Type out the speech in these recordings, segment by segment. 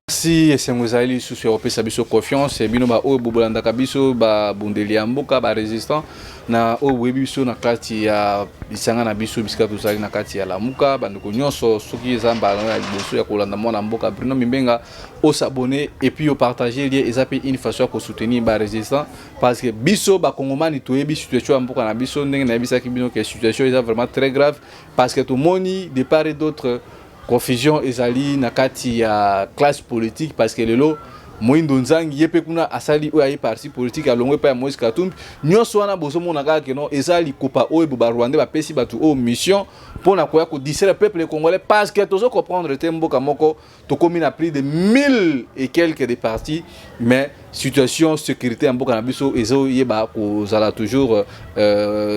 Merci, esengo ezali lisusu ya kopesa biso confiance, bino baoyo bobolandaka biso, babundeli ya mboka, barésistant na oyo boyebi biso na kati ya lisanga na biso, bisika tozali na kati ya Lamuka. Bandeko nyonso, soki eza mbala ya liboso ya kolanda mwana mboka Bruno Mimbenga, os'abonner et puis opartager lien. Eza mpe une façon ya kosoutenir barésistant, parce que biso bakongomani toyebi situation ya mboka na biso. Ndenge nayebisaki bino ke situation eza vraiment très grave, parce que tomoni de part et d'autre confusion ezali na kati ya classe politique, parce que lelo Moyindo Nzangi ye mpe kuna asali oyo aye parti politique, alongwe epai ya Moïse Katumbi. Nyonso wana bozomona kaka ke non, eza likopa oyo bo barwandais bapesi bato oyo mission mpona koya kodistraire peuple congolais, parce que tozo comprendre te, mboka moko tokomi na plus de 1000 et quelques de partis, mais situation sécurité ya mboka na biso ezoyeba kozala toujours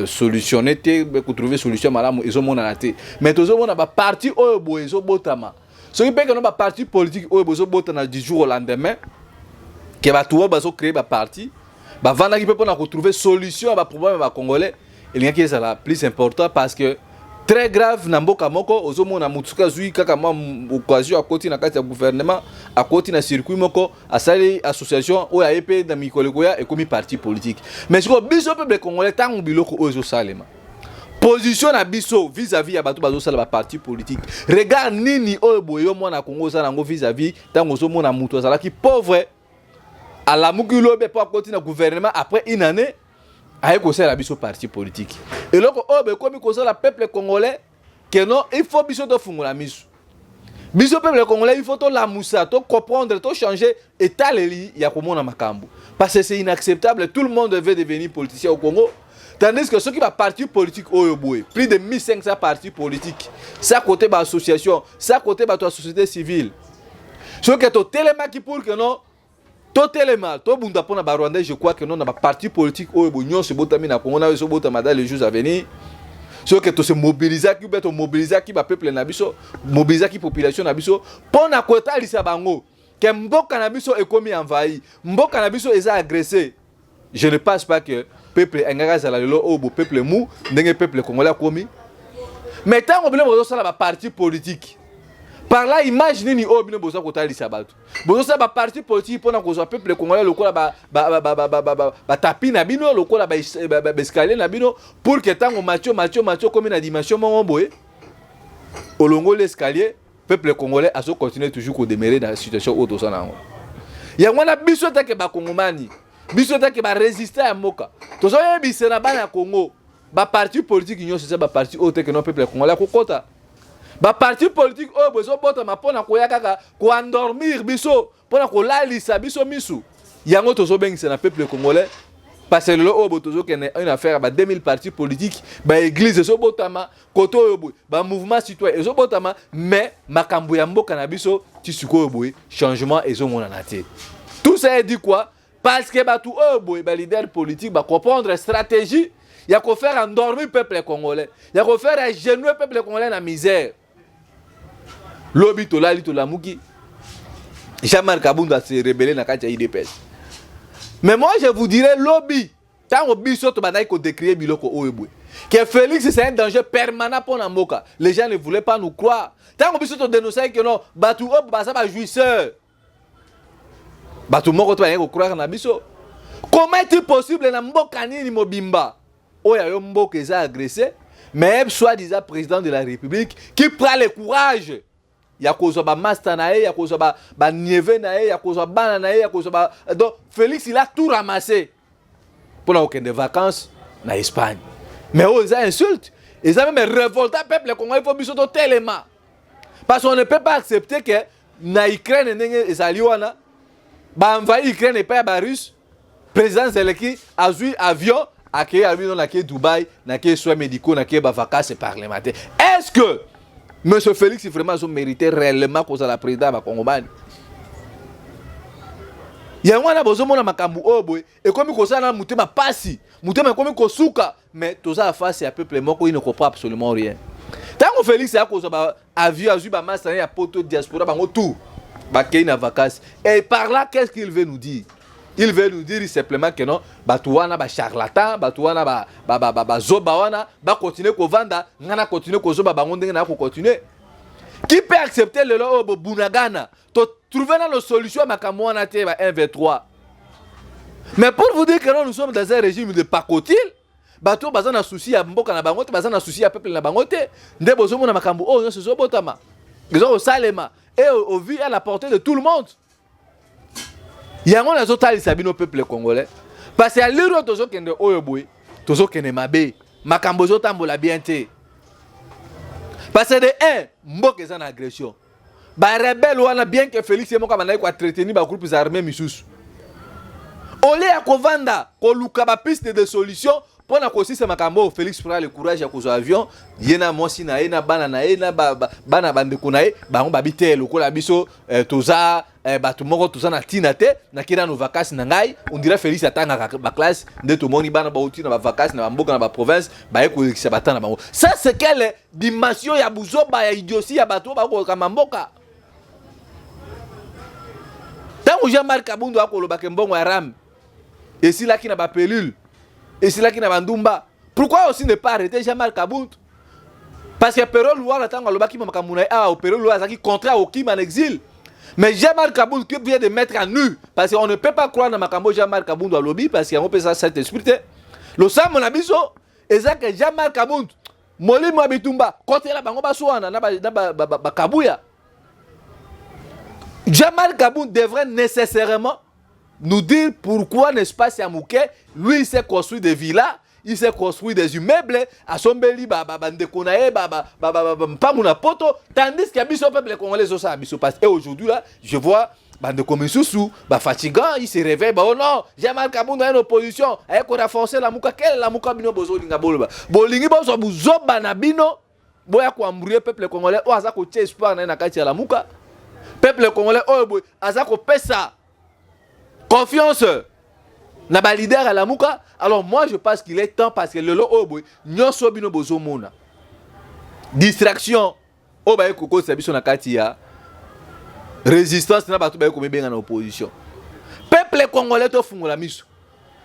solutionné te, kotrouver solution malamu ezomonana te. Mais tozomona baparti oyo boye ezobotama. Soki mpe keno baparti politique oyo bozobotana du jour au lendemain, ke bato oyo bazocréer baparti bavandaki mpe mpona kotrouver solution ya baproblème ya bacongolais, elingaki ezala plus important, parce que très grave na mboka moko ozomona motu soki azwi kaka mwa occasion, akoti na kati ya gouvernement, akoti na circuit moko, asali association oyo aye mpe na mikolo ekoya ekomi parti politique. Mais sikoyo biso peuple congolais, ntango biloko oyo ezosalema, position na biso vis-à-vis ya bato bazosala baparti politique, regard nini oyo boye yo mwana Kongo oza nango vis-à-vis ntango ozomona moto azalaki pauvre, alamuki lobi mpo akoti na gouvernement, après une année aye kosalela biso parti politique? Eloko oyo bekomi kosala peuple congolais ke non, il faut biso tofungola miso. Biso peuple congolais, il faut tolamusa, tocomprendre, tochanger etaleli ya komona makambo, parce que c'est inacceptable. Tout le monde veut devenir politicien au Congo, tandis que soki baparti politique oyo boye, plus de 1500 partis politiques, sans côté baassociation, sans côté bato ya société civile, soki totelemaki pour que non, totelema, tobunda mpona barwandais, je crois que non, na baparti politique oyo bo nyonso ebotami na Congo na oyo ezobotama dans les jours à venir, soki tose mobilisaki ube tomobilisaki bapeuple na biso, mobilisaki population na biso mpo na kotalisa bango ke mboka na biso ekomi envahi, mboka na biso eza agressé, je ne pense pas que peuple engaka azala lelo oyo bo peuple mu ndenge peuple congolais akomi. Mais ntango bino bozosala baparti politique, par là image nini oyo bino boza kotalisa bato? Bozosala baparti politique mpona kozwa peuple congolais lokola batapi na bino, lokola baescalier na bino, pour que ntango matio matio matio komi na dimension moko boye, olongoli escalier, peuple congolais azocontinue toujours kodemeurer na situation oyo toza na yango. Yango wana biso take bakongomani, biso take barésistant ya mboka, tozoyebisa na bana ya Congo, baparti politique nyonso eza baparti oyo teke no peuple congolais akokota. Baparti politique oyo bozobotama mpona koya kaka koendormir biso, mpona kolalisa biso misu, yango tozobengisa na peuple congolais, parce que lelo oyo bo tozokende une affaire ya ba 2000 partis politiques, baéglise ezobotama kote oyo boye, bamouvement citoyen ezobotama, mais makambo ya mboka na biso ti sikoyo boye changement ezomonana te. Tout ça est dit quoi? Parce que bato oyo boye, baleader politique, bacomprendre stratégie ya kofaire endormir peuple congolais, ya kofaire agenouer peuple congolais na misère. Lobi tolali, tolamuki, Jean-Marc Kabund ase rebelle na kati ya UDPS. Mais moi je vous dirais, lobi ntango biso tobandaki kodécrier biloko oyo boye que Félix c'est un danger permanent mpo na mboka, les gens ne voulaient pas nous croire. Ntango biso todénonçaki ke non, bato oyo baza bajouisseur, bato moko to bayaki kocroire na biso. Comment est-il possible na mboka nini mobimba oyo ayo mboka eza agressé, mais soi-disant président de la République qui prend le courage ya kozwa bamaster na ye, ya kozwa banieve na ye, ya kozwa bana na ye, ya kozwa ba... Donc Félix, il a tout ramassé mpona kokende vacances na Espagne? Mais oyo eza insulte, eza même révolta peuple congolais. Il faut biso totelema, parce qu'on ne peut pas accepter que na Ukraine ndenge ezali wana, baenvahi Ukraine epai ya barusse, président Zeleki azwi avion, akei abino, nakei Dubai, nakei soins médicaux, nakei bavacances parlementaire. Est ce que monsieur Félix vraiment azomérite réellement kozala président ya bakongomani? Yango wana bozomona makambo oyo boye ekomi kosala na motema pasi, motema ekomi kosuka. Mais toza face ya peuple moko, il ne comprend absolument rien. Ntango Félix aya kozwa baavion, azwi bamasa ya poto, diaspora, bango tout bakei na vacances, et par là qu'est-ce qu'il veut nous dire? Il veut nous dire simplement que non, bato wana bacharlatan, bato wana bazoba wana bakontinue kovanda, ngai na continue kozoba bango ndenge na kokontinue. Qui peut accepter lelo oyo bobunagana? trouver nano solution ya makambo wana te, ba 1 v 3. Mais pour vous dire que non, nous sommes dans un régime de pacotille. Bato oyo baza na souci ya mboka na bango te, baza na souci ya peuple na bango te. Nde bozomona makambo oyo nyonso ezobotama, eza kosalema et au vu, à la portée de tout le monde. Yango nazotalisa bino, peuple congolais, parce que alire oyo tozokende oyo boye, tozokende mabe, makambo ezotambola bien te. Parce que de un, mboka eza na agression, barebelles wana, bien que Félix ye moko abandaki koentretenir bagroupes armés misusu, au lieu ya kovanda koluka bapiste de solution mpo na kosisa makambo oyo, Félix prend le courage ya kozwa avion, ye na mwasi na ye na bana na ye na bana bandeko na ye. Bango babi te lokola biso toza bato moko toza na ntina te. Nakei nano vacances na ngai. On dirait Félix atangaka baclasse. Nde tomoni bana bauti na bavacances na bamboka, na baprovince, baye kolekisa bata na bango. Ça, c'est quelle dimension ya buzoba, ya idiotie ya bato oyo bakokamba mboka? Ntango Jean-Marc Kabundu akolobaka mbongo ya RAM esilaki na bapelule, esilaki na bandumba, pourquoi aussi ne pas arrêter Jean-Marc Kabundu? Parce que Pero Luwara, ntango alobaki makambo na ye awa, Pero Luwara azalaki contrat okima en exil. Mais Jean-Marc Kabundu qui vient de mettre en nu, parce qu'on ne peut pas croire na makambo Jean-Marc Kabundu alobi, parce que yango mpe eza Saint Esprit te. Losambo na biso eza ke Jean-Marc Kabundu, molimo ya bitumba, kotela bango baswana na bakabuya. Jean-Marc Kabund devrait nécessairement nous dire pourquoi, n'est-ce pas, c'est moke, lui, il s'est construit des villas, il s'est construit des immeubles, asombeli bandeko na ye mpangu na poto, tandis que biso peuple congolais ezosala biso passe. Et aujourd'hui là, je vois bandeko misusu bafatigant, il se réveille ba: "Oh non, Jean-Marc Kabund aye na opposition, aye korenforcer Lamuka." Quelle Lamuka? Bino bozolinga boloba, bolingi bozwa buzoba na bino, boya koembrouiller peuple congolais oyo aza kotia espoir na ye na kati ya Lamuka, peuple congolais oyo boye aza kopesa confiance na baleader ya Lamuka. Alors moi, je pense qu'il est temps, parce que lelo oyo boye nyonso bino bozomona distraction oyo baye kokotisa biso na kati ya résistance na bato baye komibenga na opposition. Peuple congolais, tofungola miso.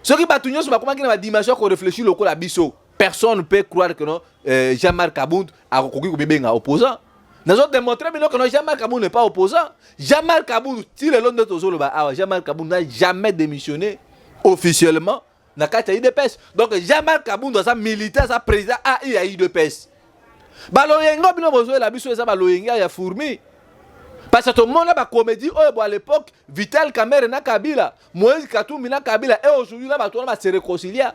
Soki bato nyonso bakomaki na badimension ya koréfléchir lokola biso, personne ne peut croire que non, Jean-Marc Kabund akokoki komibenga opposant. Nazo démontrer bino que non, Jean-Marc Kabund n'est pas opposant. Jean-Marc Kabund, ti lelo nde tozoloba awa, Jean-Marc Kabund n'a jamais démissionné officiellement na kati ya UDPS. Donc Jean-Marc Kabund aza militaire, aza président ai ya UDPS. Baloyengo bino bozoyela biso eza baloyenge ya fourmi, parce que tomona bacomédie oyo bo à l'époque Vital Kamerhe na Kabila, Moïse Katumbi na Kabila, et aujourd'hui na bato wana base réconcilia.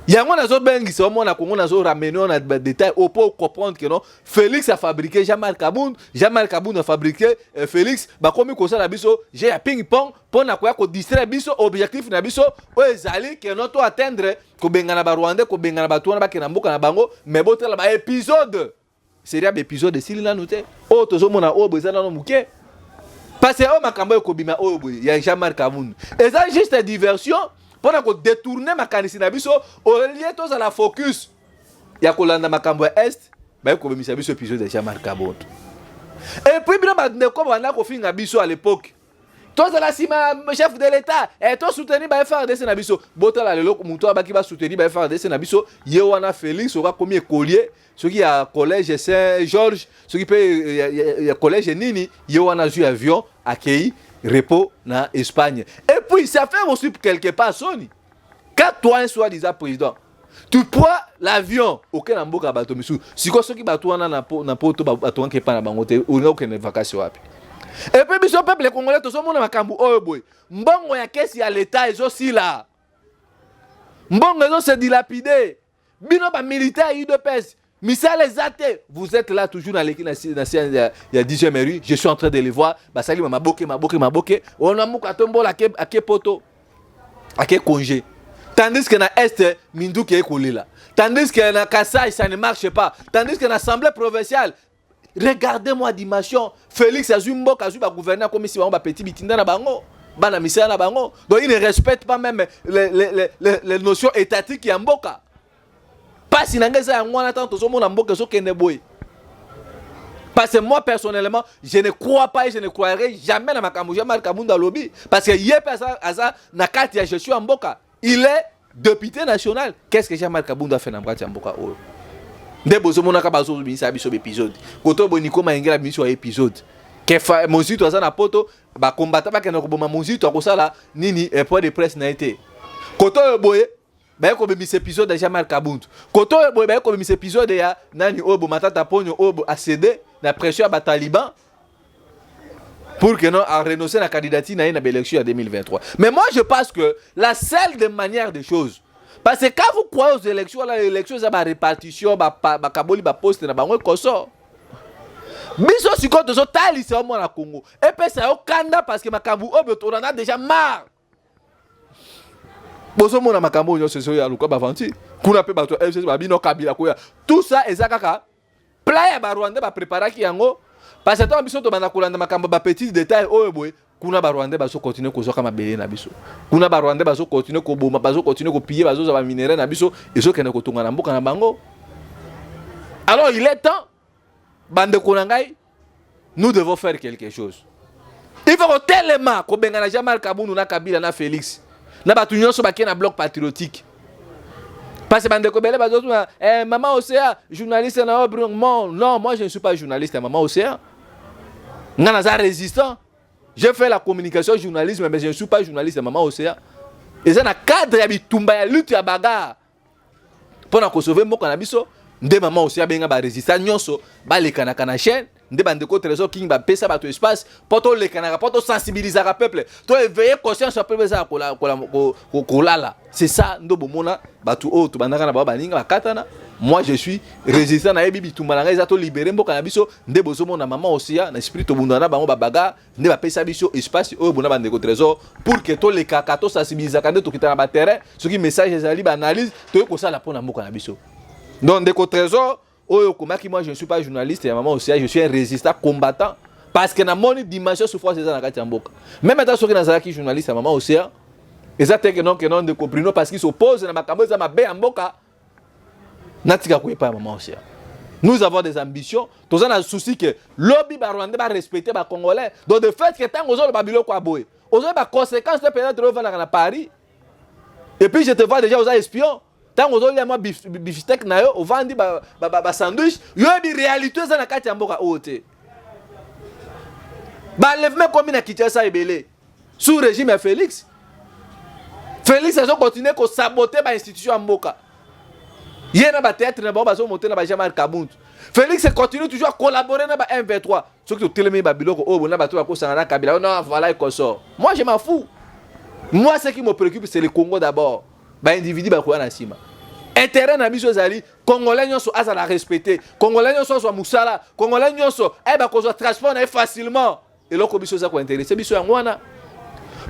Yango nazobengisa omona Kongo, nazoramener na badétail oyo po comprendre que non, Félix a fabriqué Jean-Marc Kabund, Jean-Marc Kabund a fabriqué Félix. Bakomi kosala biso jeu ya ping pong mpo na koya kodistraire biso. Objectif na biso oyo ezali ke non, to atteindre kobengana Barwandais, kobengana bato wana bakende na mboka na bango. Mais botala baépisode, série ya baépisode esili nanu te. Oyo tozomona oyo boye eza nano moke, parce que oyo makambo oyo ekobima oyo boye ya Jean-Marc Kabund eza juste diversion mpona kodétourner makanisi na biso. Au lieu tozala focus ya kolanda makambo ya Est, baye kobimisa biso épisode ya Jean-Marc Kabund. Et puis bino bandeko banda kofinga biso à l'époque, tozala nsima chef de l'État, tosoutenir ba FARDC na biso. Botala lelo, moto abaki basoutenir ba FARDC na biso, ye wana Félix oka akomi écolier, soki ya collège Saint Georges, soki mpe ya collège nini. Ye wana azwi avion, akei repos na Espagne. Et puis ça fait aussi quelque part soni, quand toi, un soi-disant président, tu prends l'avion, okende na mboka ya bato misusu. Sikoyo soki bato wana na poto batongaki epai na bango te, olinga okende vacances wapi? Et puis biso peuple congolais tozomona makambo oyo boye, mbongo ya caisse ya leta ezosila, mbongo ezose dilapider. Bino bamilitaire ya UDPS, misala eza te, vous êtes là toujours. Naleki na scène ya 10e rue, je suis en train de les voir, basali ba maboke, maboke, maboke. Ona muka atombola, ake poto, ake congé, tandis que na Est minduki ekolela, tandis que na Kasai ça ne marche pas, tandis que na assemblée provinciale, regardez-moi dimension. Félix azwi mboka, azwi bagouverneur, akomisi bango bapeti bitinda na bango, bana misala na bango. Donc il ne respecte pas même les notions étatiques ya mboka. Pasi na ngai eza yango wana, ntango tozomona mboka ezokende boye, parce que moi personnellement, je ne crois pas et je ne croirai jamais na makambo Jean-Marc Kabund alobi, parce que ye mpe aza na kati ya gestion ya mboka, il est député national. Qu'est-ce que Jean-Marc Kabund a fait na kati ya mboka oyo? Nde bozomonaka bazobimisa biso baépisode koto boye, Nico Mayengela biso ya épisode. Ke Mozito aza na Poto, bakombata bakende koboma Mozito, akosala nini? Point de presse na ye te. Kote oyo boye baye kobimisa épisode ya Jean-Marc Kabund, kote oyo boye baye kobimisa épisode ya nani oyo bo Matata Ponyo oyo acédé na pression ya bataliban pour que non a renoncer na candidature na ye na élection ya 2023. Mais moi, je pense que la seule des manières des choses, parce que quand vous croyez aux élections là, élection eza barépartition, bakaboli baposte na bango ekoso. Biso sikoyo tozotalisa yo mwana Congo, epesa yo kanda, parce que makambo oyo tolanda déjà marre. Bozomona makambo oyo nyonso ezoya luka baventure kuna mpe bato FCC babino Kabila koya. Tout ça eza kaka plan ya Barwandais, bapreparaki yango, parce que ntango biso tobanda kolanda makambo, bapetit détail oyo boye kuna, Barwandais bazokontinue kozwaka mabele na biso kuna, Barwandais bazokontinue koboma, bazokontinue kopiller, bazozwa baminerais na biso, ezokende kotonga na mboka na bango. Alors il est temps, bandeko na ngai, nous devons faire quelque chose. Il faut kotelema kobengana Jean-Marc Kabund na Kabila na Félix na bato nyonso bakei na Bloc patriotique, parce que bandeko ebele bazotuna eh, Mama Océa, journaliste na yo? Non, non, moi je ne suis pas journaliste ya Mama Océa. Nga naza résistant. J'ai fait la communication, journalisme, mais je ne suis pas journaliste ya Mama Océa. Eza na cadre ya bitumba ya lutte ya bagarre mpo na kosauver mboka na biso nde Mama Océa abenga barésistant nyonso balekanaka na chaîne. Nde bandeko Trésor King bapesa bato espace mpo tolekanaka, mpo tosensibilisaka peuple, toéveille conscience ya peuple eza kolala. C'est ça nde bomona bato oyo tobandaka na bango, baninga bakatana. Moi, je suis résistant, nayebi bitumba na ngai eza tolibere mboka na biso. Nde bozomona Mama Osia na esprit tobundana na bango babagarre, nde bapesa biso espace oyo bona bandeko Trésor pour que tolekaka, tosensibilisaka, nde tokita na baterrain. Soki message ezali, baanalyse toyei kosala mpo na mboka na biso. Donc ndeko Trésor oyo okomaki, moi je ne suis pas journaliste ya Mama Osia, je suis un résistant combattant, parce que namoni dimension souffrance eza na kati ya mboka. Même ata soki nazalaki journaliste ya Mama Osia, eza te ke non, ke non, ndeko Bruno, parce qu'il s'oppose na makambo eza mabe ya mboka, natika koyepa ya Mama Osia. Nous avons des ambitions, toza na souci ke lobi Barwandais barespecte Bacongolais. Donc de fait que ntango ozoloba biloko ya boye, ozoyeba conséquence te. Peut-être ovandaka na Paris et puis je te vois déjà, oza espion. Ntango ozolia mwa bifteck na yo, ovandi basandwich, yoyebi réalité eza na kati ya mboka oyo te. Baenlèvement ekomi na Kinshasa ebele sous régime ya Félix. Félix azokontinue kosabote bainstitution ya mboka, ye na bathéâtre na bango bazomonte na ba Jean-Marc Kabund. Félix continue toujours à collaborer na ba M23. Soki totelemi babiloko oyo bona bato bakosanga na Kabila, non, voilà, ekosort. Moi, je m'en fous. Moi, ce qui me préoccupe, c'est le Congo d'abord. Baindividu bakoya na nsima. Intérêt na biso ezali Congolais nyonso azala respecté, Congolais nyonso azwa mosala, Congolais nyonso ayeba kozwa transport na ye facilement. Eloko biso eza kointeresse biso yango wana.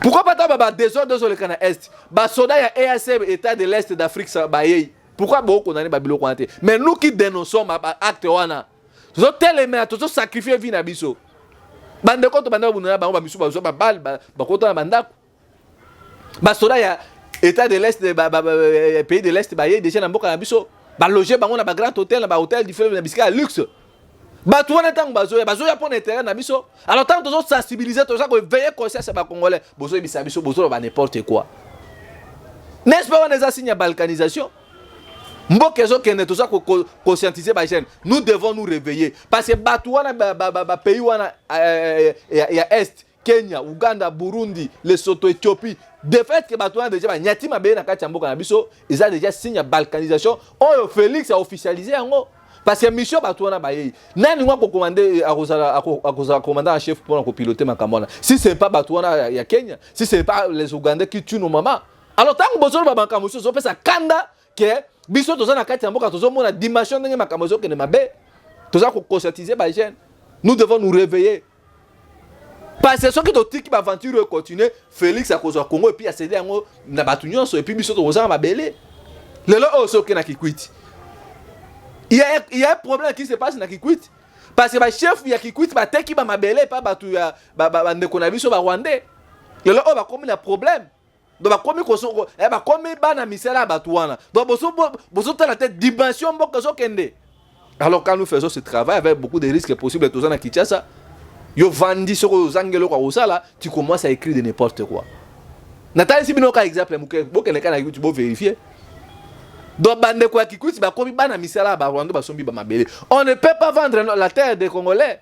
Pourquoi pas ta badésordre ezoleka na Est, basoda ya EAC, état de l'Est d'Afrique, bayei? Pourquoi bokondani babiloko wana te? Mais nous qui dénonçons baacte wana, tozotelemela, tozosacrifie vie na biso. Bandeko to banda babunda na bango, bamisu bazwa babale, bakota na bandako. Basoda ya état de l'Est, pays de l'Est, bayei déjà na mboka na biso, baloge bango na bagrand hôtel, na bahôtel du fleuve, na bisika ya luxe. Bato wana ntango bazoya, bazoya mpo na intérêt na biso. Alors ntango tozosensibiliser, toza koéveiller conscience ya Bacongolais, bozoyebisa biso bozoloba n'importe quoi, n'est-ce pas? Wana eza signe ya balkanisation. Mboka ezokende, toza conscientiser bajeune. Nous devons nous réveiller, parce que bato wana, bapays wana ya Est, Kenya, Uganda, Burundi, Lesotho, Éthiopie, de fait que bato wana déjà banyati mabele na kati ya mboka na biso, eza déjà signe ya balkanisation oyo Félix aofficialise yango. Parce que mission bato wana bayei, nani ngo akokomande, akozala commandant en chef mpona kopilote makambo wana, si c'est pas bato wana ya Kenya, si c'est pas les Ougandais qui tuent nos mamans? Alors ntango bozoloba makambo mosusu, ozopesa kanda ke biso toza na kati ya mboka, tozomona dimension ndenge makambo ezokende mabe. Toza koconscientiser bajeune. Nous devons nous réveiller, parce que soki totiki baventure oyo continue, Félix akozwa Congo et puis acéder yango na bato nyonso, et puis biso tokozanga mabele. Lelo oyo soki na Kikwiti, il y a un problème qui se passe na Kikwiti, parce que bachef ya Kikwiti bateki bamabele epa bato ya bandeko na biso Barwandais. Lelo oyo bakomi na problème. Donc bakomi bana misala ya bato wana. Donc bozotala te dimension mboka ezokende. Alors quand nous faisons ce travail avec beaucoup de risques possibles, toza na Kinshasa, yo vandi, soki ozangi eloko ya kosala, tu commences à écrire de n'importe quoi. Natalisi bino ka exemple ya moke. Bokende ka na Kikwiti, bovérifie. Donc bandeko ya Kikwiti bakomi bana misala ya Barwanda, basombi bamabele. On ne peut pas vendre la terre des Congolais.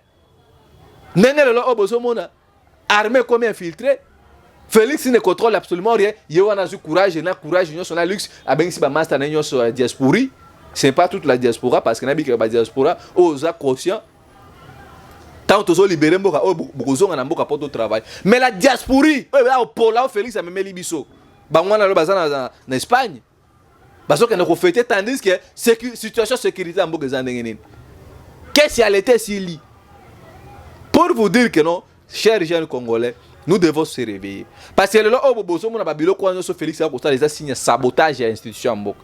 Ndenge lelo oyo bozomona armée ekomi infiltré, Félix ne contrôle absolument rien. Ye wana azwi courage na courage nyonso na luxe, abengisi bamaster na ye nyonso ya diaspora. C'est pas toute la diaspora, parce que nayebikaka badiaspora oyo oza conscient. Ntango tozolibérer mboka oyo, bokozonga na mboka mpo totravaille. Mais la diaspora oyo eza kopola, oyo Félix amemeli biso, bango wana lelo baza na Espagne, bazokende kofêter, tandis que situation sécurité ya mboka eza ndenge nini? Caisse ya leta esili. Pour vous dire que non, chers jeunes Congolais, nous devons se réveiller, parce que lelo oyo bozomona babiloko wana nyonso Félix akosala, eza signe ya sabotage ya institution ya mboka.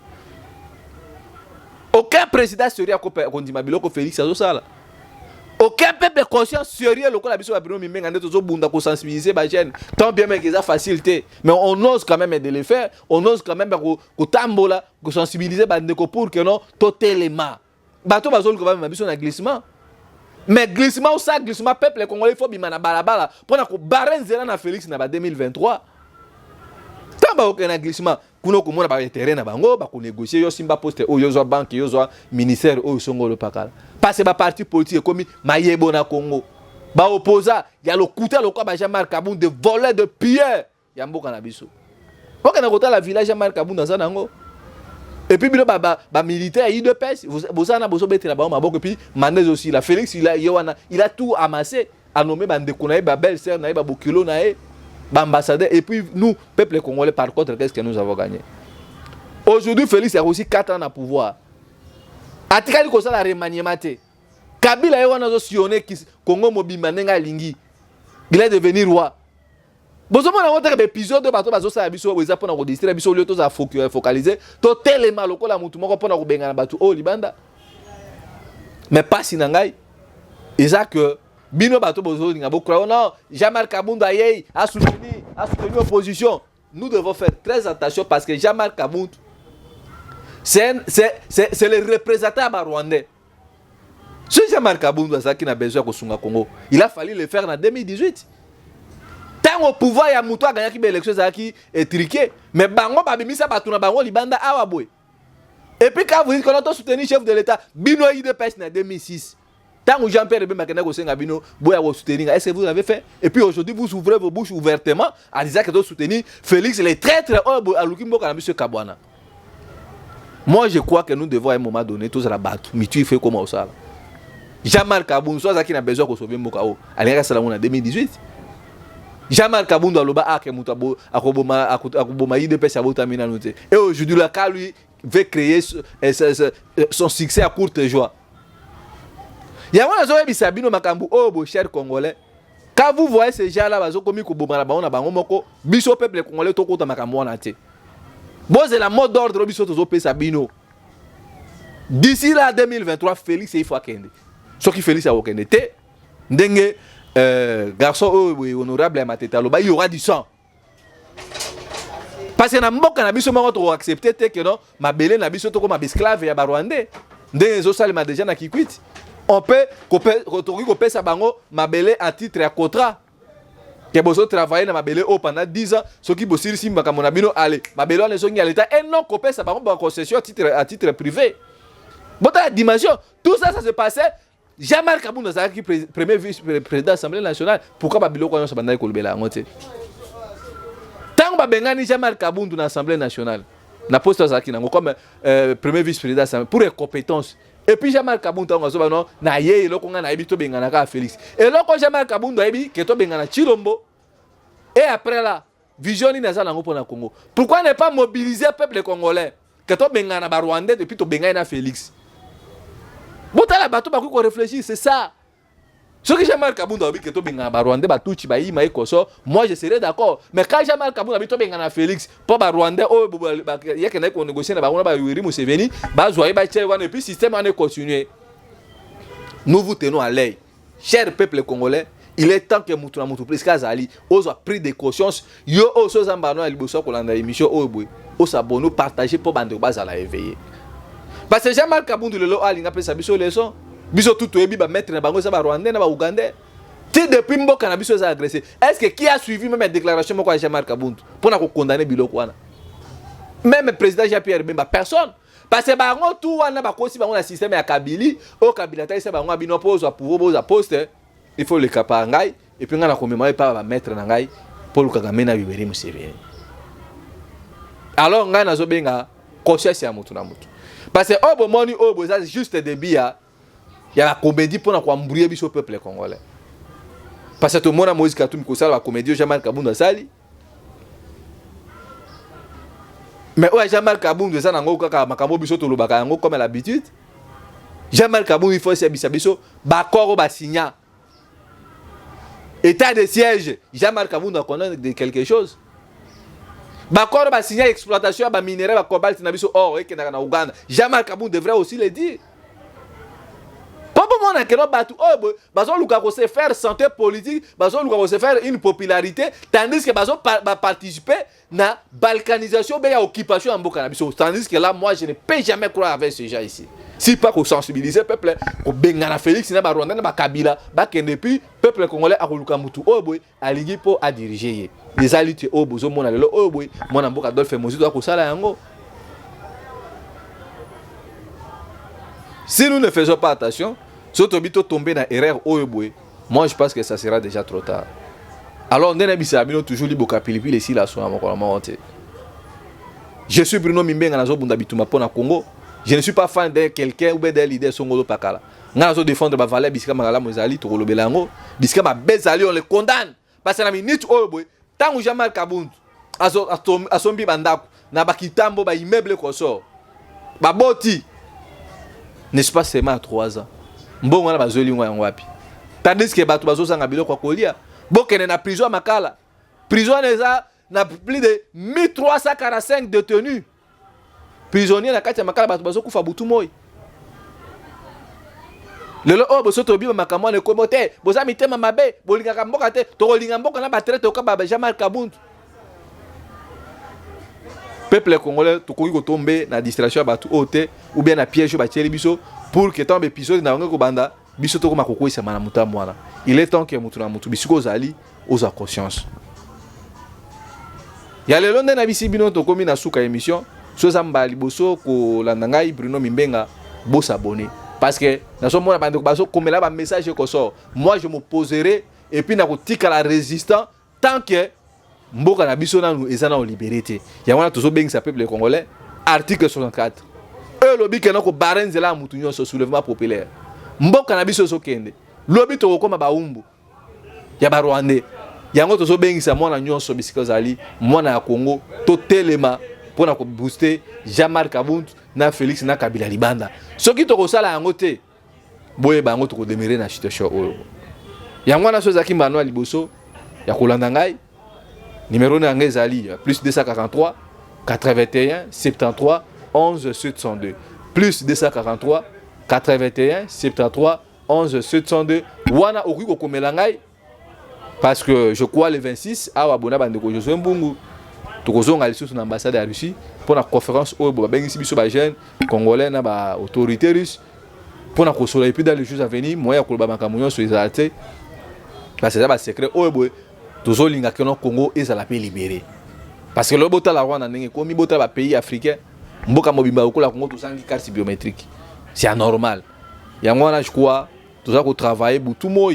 Aucun président sérieux akondima biloko Félix azosala. Aucun peuple conscient sérieux lokola biso babino mimenga nde tozobunda kosensibiliser bajeune, tant bien même eza facile te, mais on ose quand même de le faire, on ose quand même kotambola, kosensibiliser bandeko pour que non, totelema. Bato bazoluka bamema biso na glissement, mais glissement osa glissement, peuple congolais, il faut bima na balabala mpona kobarrer nzela na Félix na ba 2023. Ntango bakokende na glissement kuna, okomona baintérêt na bango, bakonégocier: yo simba poste oyo, yozwa banque, yozwa ministère oyo, songolo pakala. Parce que baparti politique ekomi mayebo na Congo, baopposa ya lokuta lokola ba Jean-Marc Kabund, de voleur, de pilleur ya mboka na biso. Okende kotala village Jean-Marc Kabund aza nango. Et puis bino bamilitaire ya UDPS, boza na bozobetela bango maboko. Et puis mandat ezosila, Félix il a, ye wana, il a tout amassé, anommé bandeko na ye, babelle sœur na ye, babokilo na ye, baambassadeur. Et puis nous, peuple congolais, par contre, qu'est-ce que nous avons gagné? Aujourd'hui, Félix a aussi 4 ans na pouvoir, atikali kosala remaniement te. Kabila ye wana azosillonner Congo mobimba ndenge alingi, il est devenu roi. Bozomona yango teke baépisode oyo bato bazosala biso oyo eza mpona kodistraire biso, olio tozala focalisé, totelema lokola motu moko mpona kobengana bato oyo libanda. Mais pasi na ngai eza que bino bato bozolinga bokura non, Jean-Marc Kabund ayei asoutenir opposition. Nous devons faire très attention, parce que Jean-Marc Kabund, c'est le représentant ya Barwandais. Soki Jean-Marc Kabund azalaki na besoin ya kosunga Congo, il a fallu le faire na 2018, ntango pouvoir ya moto aganyaki baélection ezalaki étriqué. Mais bango babimisa bato na bango libanda awa boye. Et puis quand vous dites qu'on a soutenu chef de l'État, bino UDPS na 2006, ntango Jean Pierre Bemba akenda kosenga bino boya kosoutenir, est ce que vous avez fait? Et puis aujourd'hui, vous ouvrez vos bouches ouvertement en disant que soutenir Félix les traîtres oyo aluki mboka na biso ekabwana. Moi, je crois que nous devons à un moment donné tozala bato mitu ife ekoma osala. Jean-Marc Kabund so azalaki na besoin kosauver mboka oyo, alingaki asala ngo na 2018. Jean-Marc Kabund aloba ake moto akoboma UDPS abotami nanu te. Et aujourd'hui là, quand lui veut créer son succès à courte joie, yango nazoyebisa bino makambo oyo bo, cher Congolais, quand vous voyez ces gens là bazokomi koboma na bango na bango moko, biso peuple congolais tokota makambo wana te. Bozela mot d'ordre biso tozopesa bino d'ici là 2023. Félix, il faut akende. Soki Félix akokende te, ndenge garçon oyo boye, honorable ya Matete aloba, il y aura du sang, parce que na mboka na biso moko tokoaccepter te ke non, mabele na biso tokoma baesclave ya Barwandais, ndenge ezosalema déjà na Kikwit. On peut, tokoki kopesa bango mabele à titre ya contrat ke bozotravailler na mabele oyo pendant 10 ans, soki bosilisi makambo na bino, ale mabele wana ezongi ya leta, et non kopesa bango baconcession à titre privé. Botala dimension. Tout ça, ça se passait, Jean-Marc Kabund azalaki premier vice président de l'Assemblée nationale. Pourquoi babiloko nyonso bandaki kolobela yango te? Ntango babengani Jean-Marc Kabund na Assemblée nationale, na poste azalaki nango comme premier vice président de l'Assemblée, pour incompétence. Et puis Jean-Marc Kabund, ntango azoba no na ye, eloko ngai nayebi, tobengana kaka Félix. Eloko Jean-Marc Kabund ayebi ke tobengana Tshilombo. Et après là, vision nini aza nango mpona Congo? Pourquoi ne pas mobiliser peuple congolais ke tobengana Barwandais depuis tobengani na Félix? Botala, bato bakoki koréfléchir, c'est ça. Soki Jean-Marc Kabund alobi ke tobengana Barwandais, Batutsi, bayima ekoso, moi je serais d'accord. Mais quand Jean-Marc Kabund alobi tobengana Félix mpo Barwandais oyo yakendaki konégocier na bango na bayuri Museveni bazwa ye, batia wana, et puis système wana econtinue. Nous vous tenons à l'œil, cher peuple congolais. Il est temps que mutu na mutu presque azali ozwa prise de conscience. Yo oyo so oza mbano ya liboso ya kolanda émission oyo boye, osabonner, partage mpo bandeko bazala éveillé. Parce que Jean-Marc Kabund lelo alinga apesa biso leçon, biso tu toyebi bamaître na bango eza Barwandais na Baougandais ti depuis mboka na biso eza agressé. Est ce que qui a suivi même déclaration moko ya Jean-Marc Kabund mpona kokondamner biloko wana? Même président Jean-Pierre Bemba, personne. Parce que bango tu wana bakosi bango na système ya Kabili oyo Kabila atalisa bango, bino mpo ozwa pouvoir, bozwa poste. Il faut leka par ngai et puis ngai nakomema yo epai ba maître na ngai Paul Kagame na Yoweri Museveni. Alors ngai nazobenga conscience ya mutu na mutu. Parce que oyo bomoni oyo boza juste début ya ya ba comédie pona ko embrouiller biso peuple congolais. Parce que tomona Moïse Katumbi kosala ba comédie Jean-Marc Kabund asali. Mais oyo Jean-Marc Kabund eza nango kaka makambo biso tolobaka yango comme à l'habitude. Jean-Marc Kabund il faut esebisa biso ba accord oyo ba signa. État de siège, Jean-Marc Kabund a condamné de quelque chose. Ba accord ba signa exploitation ya ba minerais ba cobalt na biso or ekendaka na Ouganda. Jean-Marc Kabund devrait aussi le dire. Po bomona que no bato oyo boye bazoluka ko se faire santé politique, bazoluka ko se faire une popularité, tandis que bazo participer na balkanisation be ya occupation ya mboka na biso. Tandis que là, moi, je ne peux jamais croire avec ces gens ici. Si pas ko sensibiliser peuple, kobengana Félix na ba Rwanda na ba Kabila, bakende, puis peuple congolais akoluka mutu oyo boye alingi mpo adirige ye. Ezali te oyo bozomona lelo oyo boye mwana mboka Adolphe Mozito akosala yango. Si nous ne faisons pas attention, soki tobi totombe na erreur oyo boye, moi, je pense que ça sera déjà trop tard. Alors nde nayebisaka bino toujours, liboka pilipili esila so na mokolo moko te. Je suis Bruno Mimbenga, nazobunda bitumba mpo na Congo. Je ne suis pas fan de quelqu'un ou bien d'un leader songolo pakala. Ngai nazodéfendre bavaleur. Bisika malamu ezali, tokolobela yango. Bisika mabe ezali, on le condamne. Parce que na minute oyo boye, ntango Jean-Marc Kabund asombi bandako na bakitambo, baimmeuble kosor, baboti, n'est-ce pas, seulement à 3 ans, mbongo wana bazweli ngo yango wapi? Tandis que bato bazozanga biloko ya kolia. Bokende na prison ya Makala. Prison wana eza na plus de 1345 détenus prisonniers na kati ya Makala. Bato bazokufa butu moi. Lelo oyo boso tobima makambo wana ekomo te. Boza mitema mabe, bolingaka mboka te. Tokolinga mboka na batraître oka ba Jean-Marc Kabund. Peuple congolais, tokoki kotombe na distraction ya bato oyo te, ou bien na piège oyo batieli biso, pour que ntango baépisode na bango ekobanda, biso tokoma kokweyisama na motambo wana. Il est temps que motu na motu, bisika ozali, ozwa conscience ya lelo. Nde nabisi bino, tokomi na suka émission. So eza mbala liboso kolanda ngai Bruno Mimbenga, bosabone, parce que nazomona bandeko bazokomela bamessage ekosor. Moi, je m'opposerai et puis nakotikala résistant tant que mboka na biso nanu eza na libéré te. Yango wana tozobengisa peuple congolais. Article 64 oyo elobi kena kobare nzela ya mutu nyonso, soulèvement populaire. Mboka na biso ezokende, lobi tokokóma baumbu ya Barwandais. Yango tozobengisa mwana nyonso, bisika ozali, mwana ya Congo, totelema mpona kobooster Jean-Marc Kabund na Félix na Kabila libanda. Soki tokosala yango te, boyeba yango, tokodemeurer na situation oyo. Yango wana, so ezalaki mbano ya liboso ya kolanda ngai, numéro na yango ezali plus 243 81 73 11 702, plus 243 81 73 11 702. Wana okoki kokomela ngai, parce que je crois le 26 awa bona bandeko Josue Mbungu, tokozonga lisusu na ambassade ya Russie mpona conférence oyo babengisi biso bajeune congolais na baautorité russe mpona kosola. Et puis dans les jours à venir, moyen ya koloba makambo nyonso ezala te, parce que eza basecret oyo boye. Tozolinga keno Congo ezala mpe libéré, parce que loyo botala Rwanda ndenge ekomi, botala bapays africain, mboka mobimba lokola Congo tozangi carte biométrique, c'est anormal. Yango wana, je crois, toza kotravailler butu moi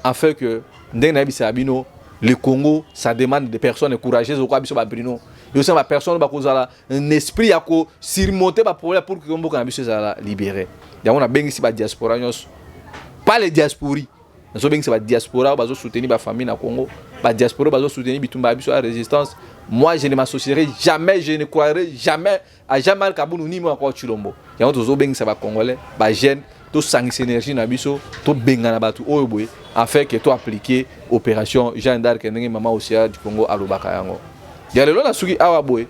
afin que, ndenge nayebisaka bino, le Congo, ça demande des personnes courageuses okoya biso baBruno yosanga, bapersonne bakozala un esprit ya kosurmonter baproblème pour que mboka na biso ezala libéré. Yango nabengisi badiaspora nyonso, pas les diaspori, nazobengisa badiaspora oyo bazosoutenir bafamille na Congo, badiaspora oyo bazosoutenir bitumba ya biso ya résistance. Moi, je ne m'associerai jamais, je ne croirai jamais à Jean-Marc Kabund ni mo encore Tshilombo. Yango tozobengisa bacongolais, bajeune, tosangisa énergie na biso, tobengana bato oyo boye, afin que toappliquer opération Jeanne d'Arc, ndenge mama Osia du Congo alobaka yango. Ya lelo nasuki awa boye.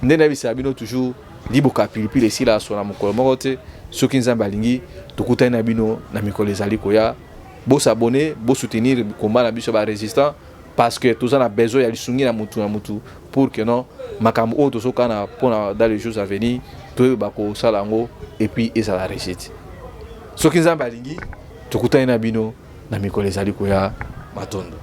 Nde nayebisaka bino toujours, liboka pilipili esila so na mokolo moko te. Soki Nzambe alingi, tokutani na bino na mikolo ezali koya. Bosabone, bosoutenir combat na biso barésistant, parce que toza na besoin ya lisungi na mutu na mutu, pour que non makambo oyo tozokana mpona dans les jours à venir, toyeba kosala yango et puis ezala réussite. Soki Nzambe alingi, tokutani na bino na mikolo ezali koya. Matondo.